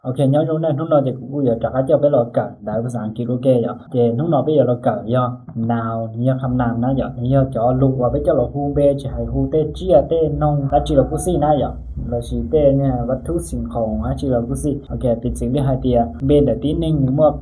Ok, nyob zoo nej, hnub no ces kuv kuj yuav rov qab coj peb los kawm ntawv phas xas Askiv ua ke yom. Ces hnub no peb yuav los kawm yog noun, nws yog kham nam na yom, nws yog cov lus uas peb coj los hu npe, tsis hais hu tej tsiaj tej noog dab tsi los kuj xij na yom, los sis tej niag vaj thub xim khoom dab tsi los kuj xij. Ok, piv txwv li hais tias npe ntawm tib neeg nws muaj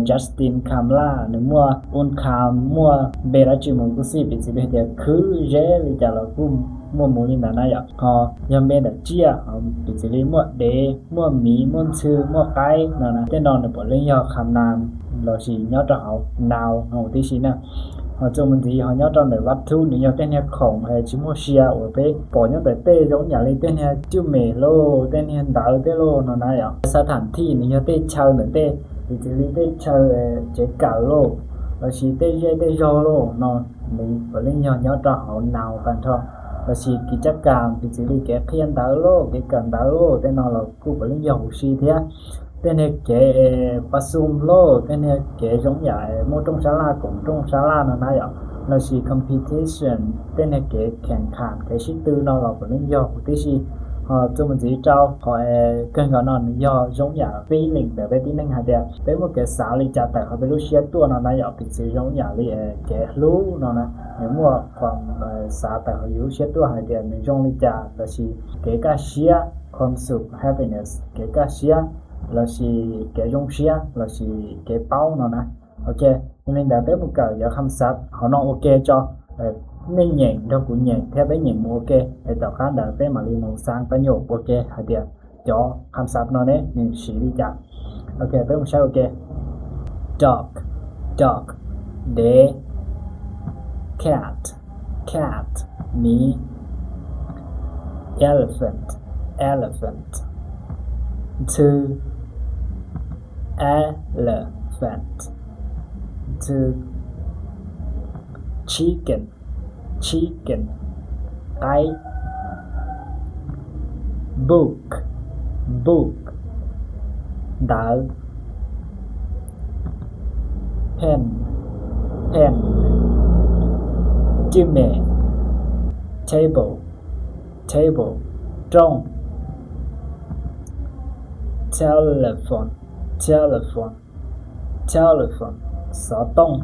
Justin Kham Laj, nws muaj Un Kham, muaj npe dab tsi mus kuj xij, piv txwv li hais tias khwb zeb li cas los kuj muaj mus li ntawd na yom. Ho yog npe ntawm tsiaj, piv txwv li muaj dev, muaj miv, muaj ntxhw, muaj qaib no na, tej no nws puav leej yog kham nam los sis nyob rau hauv noun tib si na. Ho txuas mus ntxiv ho nyob rau ntawm vaj thub, nws yog tej niag khoom tsis muaj sia uas peb pom nyob ntawm tej zoo yam li tej niag cwj mem lauj, tej niag ntawv tej lauj no na yom. Xab tham thij nws yog tej chaw ntawm tej, piv txwv li tej chaw tsev kawm lauj, los sis tej zej tej zog lauj no, nws puav leej yog nyob rau hauv noun tag nrho. Los sis kis caj kam, piv txwv li kev qhia ntawv lauj, kev kawm ntawv lauj, tej no los kuj puav leej yog huv si thiab. Tej niag kev pas xum lauj, tej niag kev zoo yam muaj rooj sab laj, koom rooj sab laj no na yom, los sis competition, tej niag kev kheem kham, kev sib tw no los puav leej yog huv tib si. Ho txuas mus ntxiv rau qhov kawg nkaus no nws yog zoo yam feeling ntawm peb tib neeg hais tias peb muaj kev xav li cas tawm hauv peb lub siab tuaj no na yom, piv txwv zoo yam li kev hlub no na, nws muaj qhov xav tawm hauv yus lub siab tuaj hais tias nws zoo li cas, los sis kev kaj siab, kham xum, happiness, kev kaj siab, los sis kev zoo siab, los sis kev paub no na. Ok, yog li ntawd peb mus kawm cov kham xav hauv no ua ke tso. Nej nyeem nrog kuv nyeem thiab peb nyeem mus ua ke, es tom qab ntawd peb mam li mus xav pab nyuam ua ke hais tias cov kham xav no ne nws siv li cas. Ok, peb mus saib ua ke. Dog, dog, dev. Cat, cat, miv. Elephant, elephant, ntxhw. Elephant, ntxhw. Chicken, chicken, qaib. Book, book, ntawv. Pen, pen, cwj mem. Table, table, rooj. Telephone, telephone, telephone, xov tooj.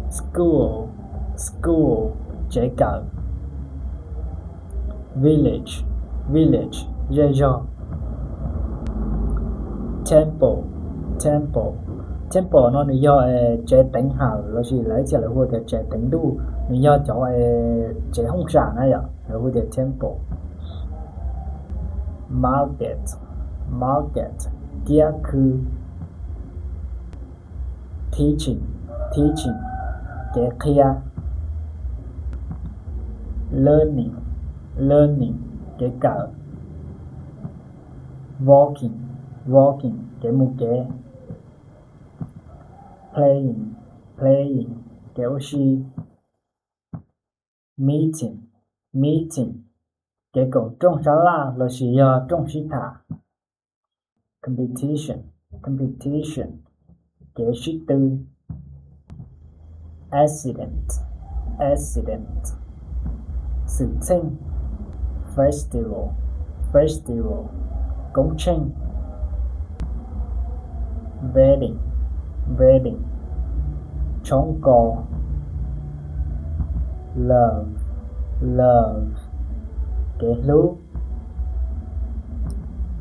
School, school, tsev kawm. Village, village, zej zog. Temple, temple, temple no nws yog tsev teev hawm los sis lawv ib txhia lawv hu tias tsev teev ntuj, nws yog cov tsev hooj sam na yom, lawv hu tias temple. Market, market, kiab khw. Teaching, teaching, kev qhia. Learning, learning, kev kawm. Walking, walking, kev mus kev. Playing, playing, kev ua si. Meeting, meeting, kev koom rooj sab laj los sis yog rooj sib tham. Competition, competition, kev sib tw. Accident, accident, xwm txheej. Festival, festival, koob tsheej. Wedding, wedding, tshoob kos. Love, love, kev hlub.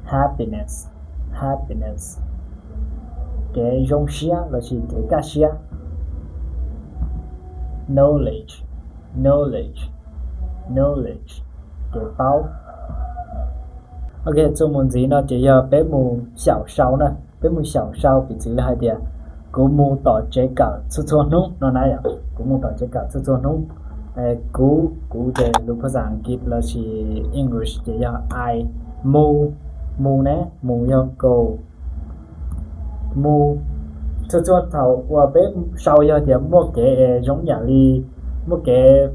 Happiness, happiness, kev zoo siab los sis kev kaj siab. Knowledge, knowledge, knowledge, kev paub. Ok, txuas mus ntxiv no ces yog peb mus xyaum sau na, peb mus xyaum sau piv txwv li hais tias kuv mus tom tsev kawm txhua txhua hnub no na yom, kuv mus tom tsev kawm txhua txhua hnub. Kuv, kuv ces lus phas xas Askiv los sis English ces yog I, mus, mus ne, mus yog go. Mus, txhua txhua thaum uas peb sau yog tias muaj kev zoo yam li muaj kev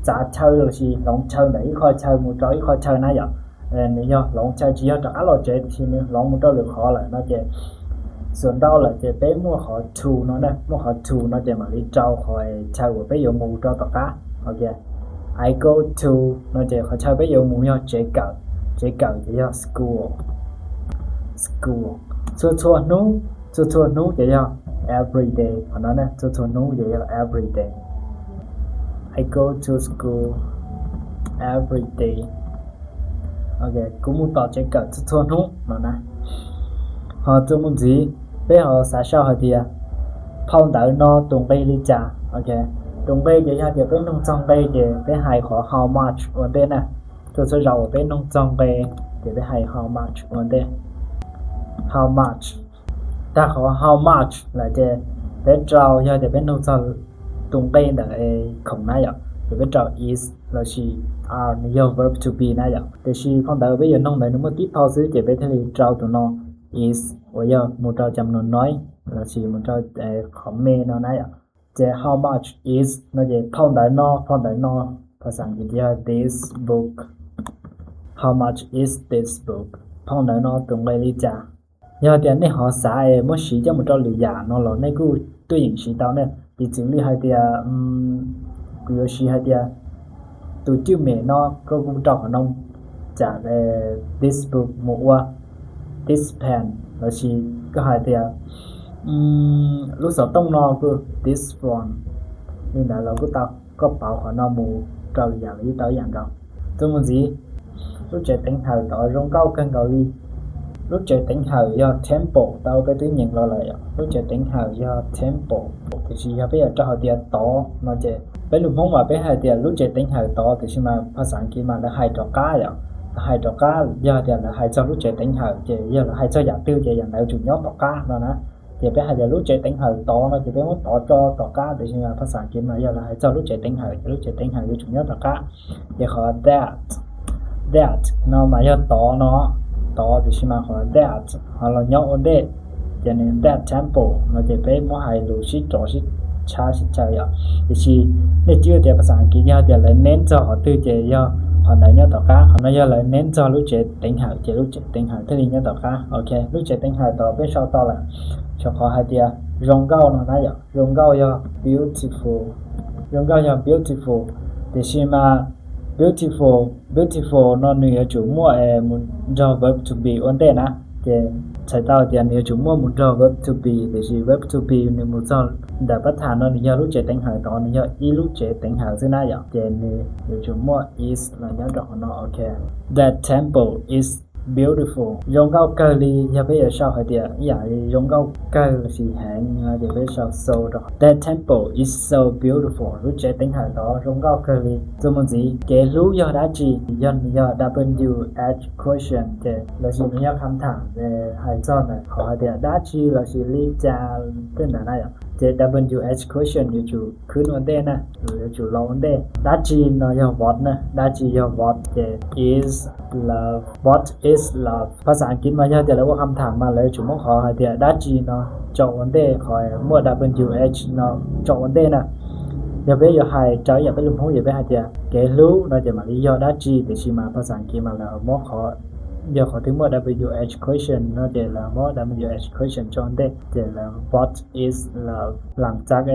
txav chaw los sis hloov chaw ntawm ib qho chaw mus rau ib qho chaw na yom. Nws yog hloov chaw tsis yog rov qab los tsev tiam sis nws hloov mus rau lwm qhov lawm no ces, xuas ntau lawm ces peb muaj qhov to no na, muaj qhov to no ces mam li rau qhov chaw uas peb yuav mus rau tom qab. Ok, I go to no ces qhov chaw peb yuav mus yog tsev kawm, tsev kawm ces yog school. school. Txhua txhua hnub, txhua txhua hnub ces yog every day. Qhov no ne, txhua txhua hnub ces yog every day. I go to school every day. Ok, kuv mus tom tsev kawm txhua txhua hnub no na. Ho txuas mus ntxiv, peb ho xav sau hais tias phau ntawv no tus nqi li cas. Ok, tus nqi ces yog tias peb nug txog nqi ces peb hais qhov how much ua ntej na. Txhua txhua zaus uas peb nug txog nqi ces peb hais how much ua ntej. How much. Tag qhov how much lawm ces peb rau, yog tias peb nug txog tus nqi ntawm khoom na yom, ces peb rau is lossis are, nws yog verb to be na yom. Tiam sis phau ntawv peb yuav nug ntawd nws muaj tib phau xwb ces peb thiaj li rau tus no is uas yog mus rau cov no noise lossis mus rau qhov me no na yom. Ces how much is no ces phau ntawv no, phau ntawv no, phau xas kiv yog this book. How much is this book? Phau ntawv no tus nqi li cas? Yog tias nej ho xav es muab siv coj mus rau lwm yam no los nej kuj tuaj yeem siv tau ne. Piv txwv li hais tias, kuv yuav siv hais tias tus cwj mem no koj kuj rau qhov no, cas this book mus ua this pen, lossis koj hais tias lub xov tooj no kuj this phone. Li ntawd los kuj tau, koj pauv qhov no mus rau lwm yam los yeej tau ib yam nkaus. Txuas mus ntxiv, lub tsev teev hawm tod zoo nkauj kawg nkaus li. Lub tsev teev hawm yog temple, tau peb twb nyeem los lawm, lub tsev teev hawm yog temple. Tiam sis yog peb yuav rau hais tias tod no ces peb lus Hmoob mas peb hais tias lub tsev teev hawm tod, tiam sis mas phas xas Askiv mas lawv hais rov qab yom. Lawv hais rov qab, yog tias lawv hais txog lub tsev teev hawm ces yog lawv hais txog yam twg ces yam ntawd yuav tsum nyob tom qab no na. Ces peb hais tias lub tsev teev hawm tod no ces peb muab tod tso tom qab, tiam sis mas phas xas Askiv mas yog lawv hais txog lub tsev teev hawm ces lub tsev teev hawm yuav tsum nyob tom qab. Ces qhov that, that no mas yog tod no, tod, tiam sis mas qhov that ho los nyob ua ntej, ces nws that temple no ces peb muab hais lus sib rov sib tshab sib chaw yom. Tiam sis nej twb tias phas xas Askiv yog tias lawv name txog qhov twg ces yog qhov ntawd nyob tom qab. Qhov no yog lawv name txog lub tsev teev hawm ces lub tsev teev hawm thiaj li nyob tom qab. Ok, lub tsev teev hawm tod peb sau tau lawm. Tshuav qhov hais tias zoo nkauj no na yom, zoo nkauj yog beautiful, zoo nkauj yog beautiful. Tiam sis mas beautiful, beautiful no nws yuav tsum muaj mus nrog verb to be ua ntej na. Ces txhais tau tias nws yuav tsum muaj mus nrog verb to be, tiam sis verb to be nws mus txog ntawm pab tham no nws yog lub tsev teev hawm tod, nws yog ib lub tsev teev hawm xwb na yom. Ces nws yuav tsum muaj is los nyob rau qhov no. Ok, that temple is beautiful, zoo nkauj kawg li. Yog peb yuav sau hais tias ib yam zoo nkauj kawg lossis heev no ces peb sau so rau qhov that temple is so beautiful, lub tsev teev hawm tod zoo nkauj kawg li. Txuas mus ntxiv, kev hlub yog dab tsi? Yog nws yog W H question ces lossis nws yog kham tham hais txog ntawm qhov hais tias dab tsi lossis li cas tej ntawd na yom. Ces W H question yuav tsum khwb ua ntej na, yuav tsum los ua ntej. Dab tsi no yog what na, dab tsi yog what ces is love. What is love? Phas xas Askiv mas yog tias lawv ua kham tham mas lawv yuav tsum muab qhov hais tias dab tsi no tso ua ntej qhov muaj W H no tso ua ntej na. Yog peb yuav hais raws ib yam peb lus Hmoob ces peb hais tias kev hlub no ces mam li yog dab tsi, tiam sis mas phas xas Askiv mas lawv muab qhov, yog qhov twg muaj W H question no ces lawv muab W H question tso ua ntej ces lawv what is love. Lam txav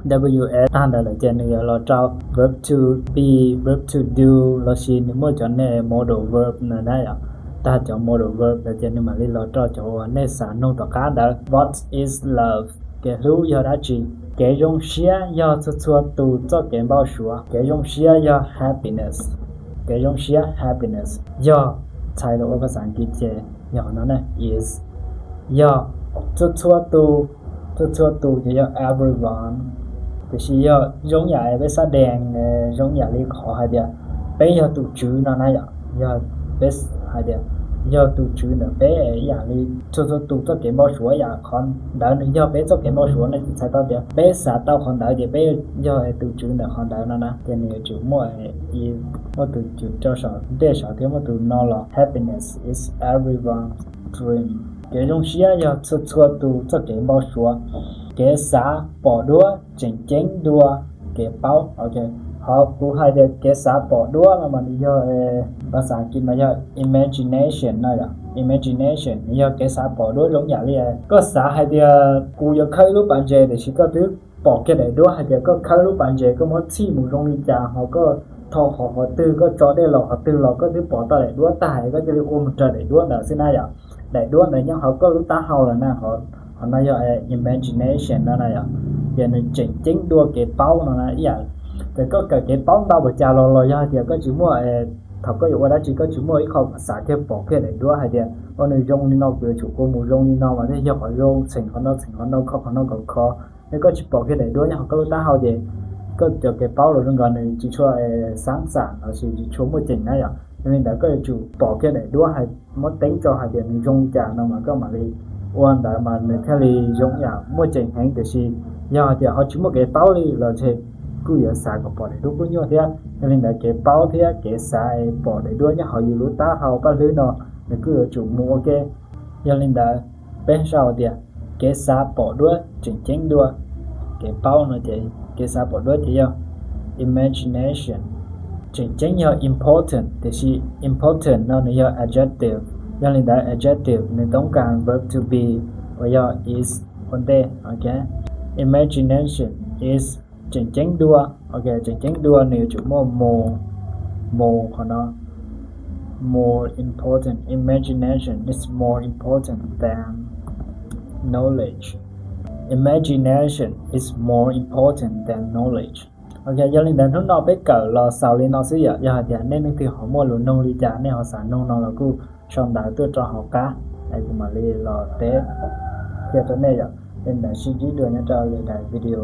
W H tag ntawd lawm ces nws yuav los rau verb to be, verb to do lossis nws muaj cov nej modal verb na yom. Tag cov modal verb ntawd ces nws mam li los rau cov uas nej xav nug tom qab ntawd. What is love? Kev hlub yog dab tsi? Kev zoo siab yog txhua txhua tus txoj kev npau suav. Kev zoo siab yog happiness. Kev zoo siab, happiness, yog txhais los ua phas xas Askiv ces yog qhov no na, is. Yog txhua txhua tus, txhua txhua tus ces yog everyone. Tiam sis yog zoo yam peb xav deev, zoo yam li qhov hais tias peb yog tus tswv no na yom. Yog peb hais tias yog tus tswv ntawm peb ib yam li txhua txhua tus txoj kev npau suav, yam qhov ntawd nws yog peb txoj kev npau suav no ces txhais tau tias peb xav tau qhov ntawd ces peb yog tus tswv ntawm qhov ntawd no na. Ces nws yuav tsum muaj, muaj tus tswv rau saum ntej saud thiab muaj tus no los. Happiness is everyone's dream. Kev zoo siab yog txhua txhua tus txoj kev npau suav. Kev xav pom duab tseem ceeb dua kev paub. Ok, qhov kuv hais tias kev xav pom duab no mas nws yog, phas xas Askiv mas yog imagination no yom. Imagination nws yog kev xav pom duab zoo yam li koj xav hais tias kuv yuav khawb ib lub pas ntses tiam sis koj twb pom kiag daim duab hais tias koj khawb lub pas ntses, koj muab txhij mus zoo li cas, ho koj tho qhov qhov twg, koj tso dej los qhov twg los koj twb pom tau daim duab tag es koj cia li ua mus raws daim duab ntawd xwb na yom. daim duab ntawd nyob hauv koj lub taub hau lawm na. Qhov no yog imagination no na yom, ces nws tseem ceeb dua kev paub no na ib yam. Ces koj kawm kev paub ntau npaum cas los los yog hais tias koj tsis muaj, thaum koj yuav ua dab tsi koj tsis muaj ib qho xav kiag pom kiag daim duab hais tias o nws zoo li no kuv yuav tsum ua mus zoo li no mas thiaj yog qhov zoo, txheem qhov no txheem qhov no, kho qhov no kom kho. Yog koj tsis pom kiag daim duab nyob hauv koj lub taub hau ces koj cov kev paub los zoo nkaus nws tsis tshua xav xam los sis tsis tshua muaj ceem na yom. Yog li ntawd koj yuav tsum pom kiag daim duab hais, muab teeb rau hais tias nws zoo li cas no mas koj mam li ua ntawd mas nws thiaj li zoo yam muaj ceem heev. Tiam sis yog hais tias ho tsis muaj kev paub li los ces kuj yuav xav kom pom daim duab kub nyuaj thiab. Yog li ntawd kev paub thiab kev xav pom daim duab nyob hauv yus lub taub hau paj hlwb no nws kuj yuav tsum mus ua ke. Yog li ntawd peb sau tias kev xav pom duab tseem ceeb dua kev paub no ces kev xav pom duab ces yog imagination. Tseem ceeb yog important, tiam sis important no nws yog adjective. Yog li ntawd adjective nws toob kas verb to be uas yog is ua ntej. Ok, imagination is tseem ceeb dua. Ok, tseem ceeb dua nws yuav tsum muaj more, more qhov no, more important. Imagination is more important than knowledge. Imagination is more important than knowledge. Ok, yog li ntawd hnub no peb kawm los xaus li no xwb yom. Yog hais tias nej leej twg ho muaj lus nug li cas nej ho xav nug no los kuj sau ntawv tuaj rau hauv qab es kuv mam li los teb qhia rau nej yom. Li ntawd sib ntsib dua nyob rau lwm daim video.